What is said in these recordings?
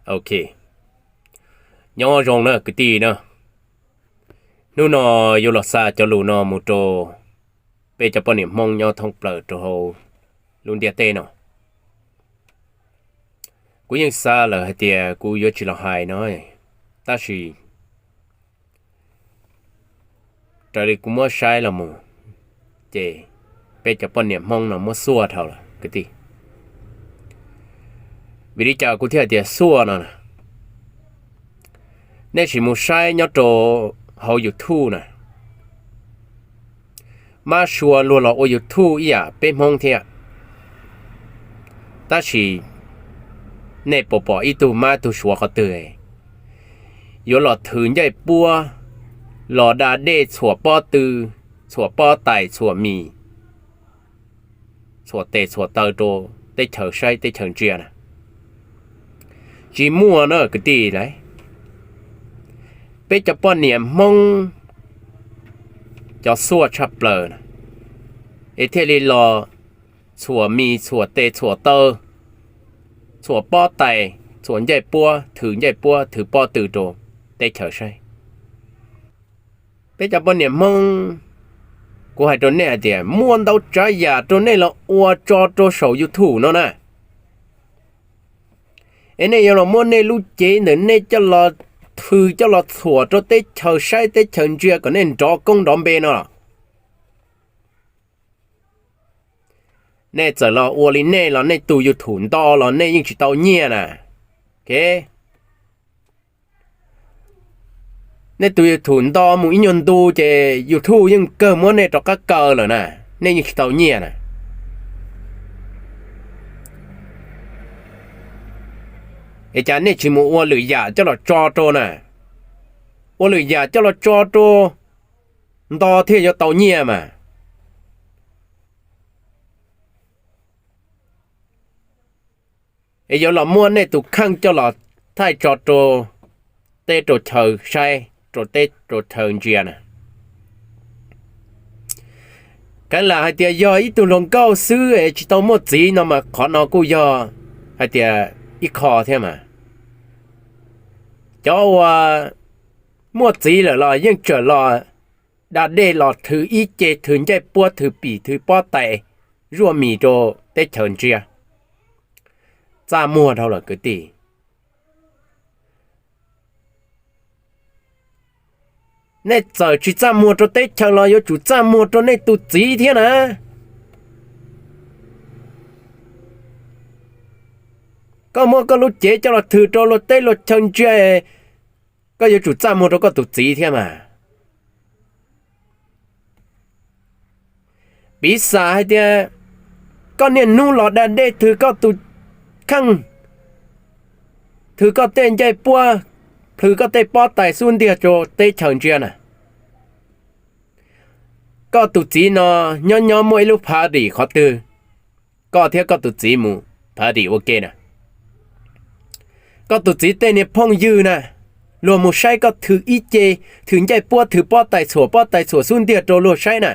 Ok, nyob zoo na kwv tij na. Hnub no yuav los xa cov lus no mus rau peb cov poj niam Hmoob nyob thoob plaws rau hauv lub ntiaj teb no. Kuv yeej xav lawm hais tias kuv yuav tsis los hais no, tab sis raws li kuv muab saib los mus, ces peb cov poj niam Hmoob no muab xuaj dhau lawm kwv tij. Vim li cas kuv thiaj hais tias xuaj no na? Nej sim mus saib nyob rau hauv YouTube na, mab sua luag los ua YouTube ib yam peb Hmoob thiab, tab sis nej puas pom ib tug mab tug suav qhov twg yuav los thws ncaij puab, los da dej txhuam pob tw, txhuam pob tais, txhuam mis, txhuam tes txhuam taw rau teb chaws saib teb chaws ntsia na? Tsis muaj na kwv tij lauj. Peb cov poj niam Hmoob cov xuaj tshaj plaws na, es thiaj li los txhuam mis txhuam tes txhuam taw, txhuam pob tais, txhuam ncaij puab, thws ncaij puab thws pob tw rau teb chaws saib. Peb cov poj niam Hmoob, kuv hais rau nej hais tias muaj ntau tsav yam rau nej los ua tso rau saum YouTube no na. Es nej yuav los muab nej lub cev ntawm nej coj los thws coj los txhuam rau teb chaws saib teb chaws ntsia kom nej nrov koob nrov npe no los, nej txawm los ua li nej los nej tus YouTube nto los nej yeej tsis tau nyiaj na. Ok, nej tus YouTube nto mus ib nyuag ntu ces YouTube yeej kawg muab nej rov qab kaw lawm na, nej yeej tsis tau nyiaj na. Es cas nej tsis mus ua lwm yam coj los tso rau na? Ua lwm yam coj los tso rau nto thiaj yuav tau nyiaj mas. Es yuav los muab nej tus kheej coj los thaij tso rau teb rau chaw saib, rau teb rau chaw ntsia na. Keev lam hais tias yog ib tug hluas nkauj xwb es tsis tau muaj txiv no mas qhov no kuj yog hais tias ib qho thiab mas. Cov uas muaj txiv lawm los yeej tseem los da dej los thws ib ce, thws ncaij puab, thws pim, thws pob tais, zuaj mis rau teb chaws ntsia. Txaj muag dhau lawm kwv tij. Nej txawm tsis txaj muag rau teb chaws los yuav tsum txaj muag rau nej tus txiv thiab na. Koj muab koj lub cev coj los thws rau luag teb luag chaw ntsia, koj yuav tsum txaj muag rau koj tus txiv thiab mas. Piv xam hais tias koj niaj hnub los da dej thws koj tus kheej, thws koj tej ncaij puab, thws koj tej pob tais xub ntiag rau teb chaws ntsia na, koj tus txiv no nyob nyob muaj ib lub party qhov twg, koj thiab koj tus txiv mus party ua ke na. Koj tus txiv tej niag phooj ywg na, luag mus saib koj thws ib ce, thws ncaij puab, thws pob tais, txhuam pob tais, txhuam xub ntiag rau luag saib na.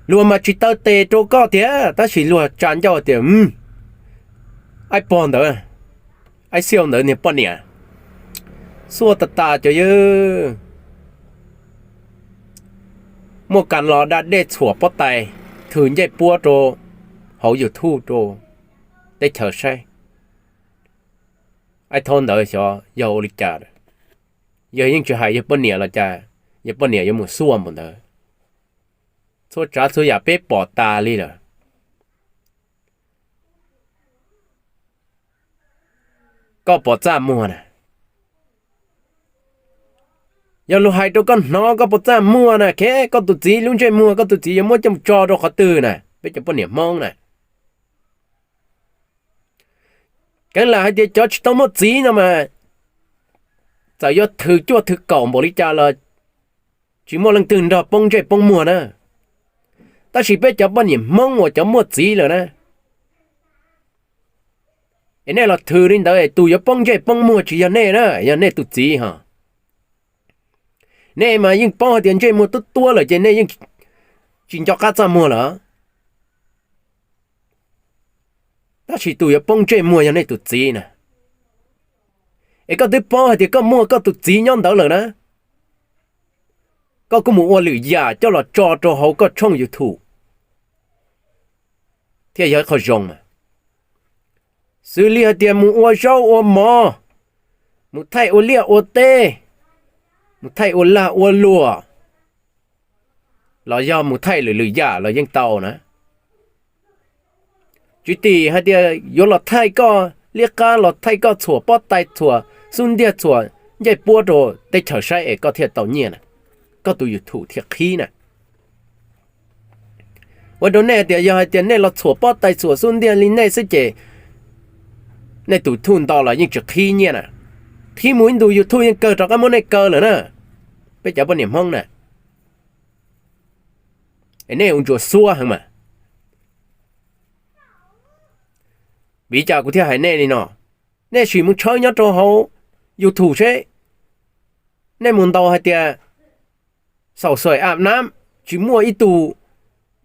Luag mas tsis taw tes rau koj tiag, tab sis luag tsa ncauj tias, aib pog ntawd, aib xiau ntawd niag poj niam xuaj tas tas cov yawg, muaj kas los da dej txhuam pob tais, thws ncaij puab rau hauv YouTube rau teb chaws saib. Aib thaub ntawd xyov yog ua li cas, yawg yeej tsis hais yawg poj niam los cas, yawg poj niam yuav mus xuaj npaum ntawd. Txhua tsav txhua yam peb pom tas li lawm. Koj pom txaj muag na, yog luag hais rau koj hnov koj pom txaj muag na, khe koj tus txiv lub ntsej muag koj tus txiv yuav muab coj mus tso rau qhov twg na, peb cov poj niam Hmoob na. Keev lam hais tias cov tsis tau muaj txiv no mas txawm yuav thws cuaj thws kaum npaum li cas los tsis muaj leej twg nrog poob ntsej poob muag na. Tab sis peb cov poj niam Hmoob uas cov muaj txiv lawm na, es nej los thws li ntawd es tus yuav poob ntsej poob muag tsis yog nej na, yog nej tus txiv ho. Nej mas yeej paub hais tias ntsej muag tuab tuab lawm ces nej yeej tsis nco qab txaj muag lawm. Tab sis tus yuav poob ntsej muag yog nej tus txiv na. Es koj twb paub hais tias koj muaj koj tus txiv nyob ntawd lawm na, koj kuj mus ua lwm yam coj los tso rau hauv koj tshooj YouTube thiaj yog ib qho zoo mas. Xws li hais tias mus ua zaub ua mov, mus thaij ua liaj ua teb, mus thaij ua lag ua luam, los yog mus thaij lwm lwm yam los yeej tau na. Tsis tim hais tias yuav los thaij koj liab qab, los thaij koj txhuam pob tais txhuam xub ntiag txhuam ncej puab rau teb chaws saib es koj thiaj tau nyiaj na, koj tus YouTube thiaj qhib na. Ua rau nej hais tias yog hais tias nej los txhuam pob tais txhuam xub ntiag li nej xwb ces nej tus YouTube nto los yeej tsis qhib nyiaj na. Qhib mus ib ntus YouTube yeej kawg rov qab muab nej kaw lawm na, peb cov poj niam Hmoob na. Es nej ua ntsuas xuab heev mas. Vim cas kuv thiaj hais nej li no? Nej sim mus tshawb nyob rau hauv YouTube seb, nej mus ntaus hais tias xaum xuaim ab nab, tsis muaj ib tug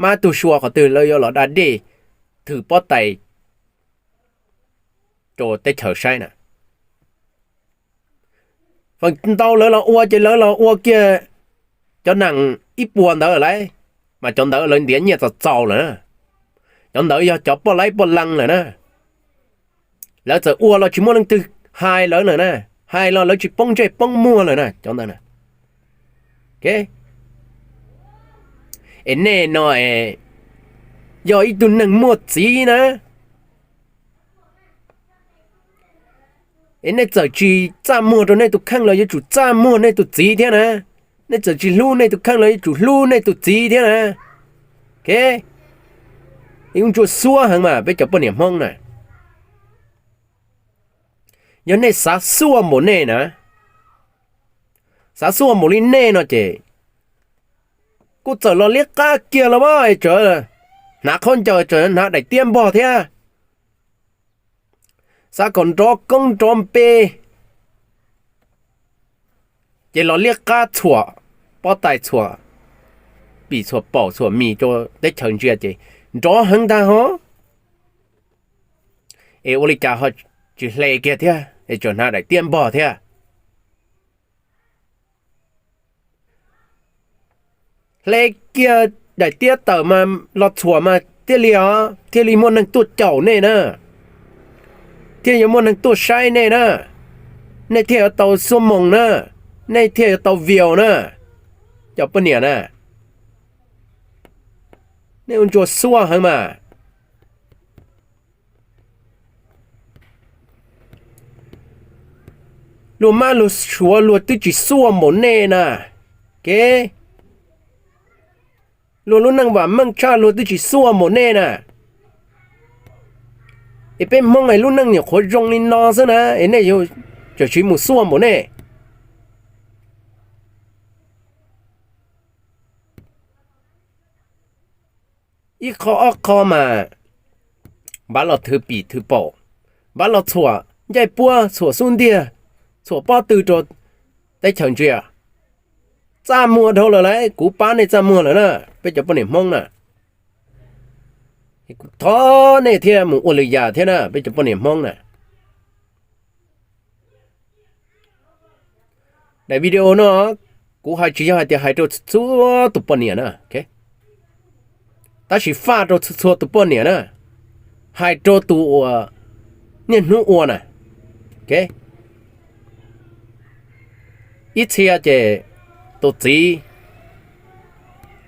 mab tug sua qhov twg lawv yuav los da dej thwm pob tais rau teb chaws saib na. Feem ntau lawv los ua ces lawv los ua kiag cov nees ib puas ntawd lawm, mas cov ntawd lawv ntiav nyiaj txaus txaus lawm na. Cov ntawd yog cov poj laib poj leeg lawm na. Lawv txawm ua los tsis muaj leej twg hais lawv lawm na, hais los lawv tsis poob ntsej poob muag lawm na cov ntawd na. Es nej no es yog ib tug neeg muaj txiv na, es nej txawm tsis txaj muag rau nej tus kheej los yuav tsum txaj muag nej tus txiv thiab na. Nej txawm tsis hlub nej tus kheej los yuav tsum hlub nej tus txiv thiab na. Ua ntsuas xuab heev mas peb cov poj niam Hmoob na. Yog nej xav xuaj npaum nej na, xav xuaj npaum li nej no ces kuj txawm los liab qab kiag los mas es tseem hnav khaub ncaws, tseem hnav daim tiab npog thiab. Xav kom nrov koob nrov npe, ces los liab qab txhuam pob tais txhuam pim txhuam paum txhuam mis rau teb chaws ntsia ces nrov heev ntag hov. Es ua li cas ho tsis hle kiag thiab es tseem hnav daim tiab npog thiab? Hle kiag daim tiab tawm mas los txhuam mas thiaj li os, thiaj li muaj neeg tuaj caum nej na, thiaj yuav muaj neeg tuaj saib nej na, nej thiaj yuav tau xuab moos na, nej thiaj yuav tau views na, cov poj niam na. Nej ua ntsuas xuaj heev mas. Luag mab luag suav luag twb tsis xuaj npaum nej na. Kev, luag lub neej vam meej tshaj luag twb tsis xuaj npaum nej na. Es peb Hmoob es lub neej nyuam qhuav zoo li no xwb na es nej yuav tseem siv mus xuaj npaum nej. Ib qho ob qho mas npaj los thwv pim thwv paum, npaj los txhuam ncaij puab txhuam xub ntiag, txhuam pob tw rau teb chaws ntsia. Txaj muag dhau lawm lauj, kuv pab nej txaj muag lawm na, peb cov poj niam Hmoob na. Kuv thov nej thiab mus ua lwm yam thiab na, peb cov poj niam Hmoob na. Daim video no kuv hais tsis yog hais tias hais rau txhua tus poj niam na, tab sis faj rau txhua tus poj niam na, hais rau tus uas niaj hnub ua na. Ib txhia ces tus txiv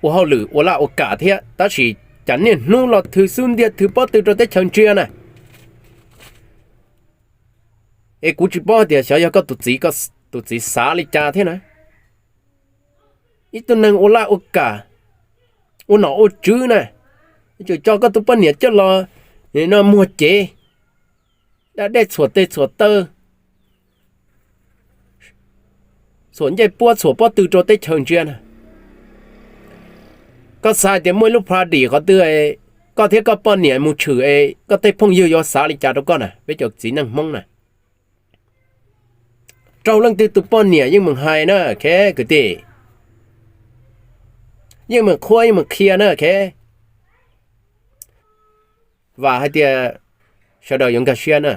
ua hauj lwm ua laj ua kam thiab, tab sis cas niaj hnub los thwv xub ntiag thwv pob tw rau teb chaws ntsia na. Es kuv tsis paub hais tias xyov yog koj tus txiv, tus txiv xav li cas thiab na. Ib tug neeg ua laj ua kam, ua nom ua tswv na, tseem tso koj tus poj niam coj los no muag cev, da dej txhuam tes txhuam taw, txhuam ncej puab txhuam pob tw rau teb chaws ntsia na. Koj xav hais tias muaj ib lub party qhov twg koj thiab koj poj niam mus tshwm es koj tej phooj ywg yuav xav li cas rau koj na, peb cov txiv neej Hmoob na. Raug leej twg tus poj niam yeej meem hais na, kwv tij, yeej meem qhuab yeej meem qhia na. Vam hais tias sawv daws yuav nkag siab na.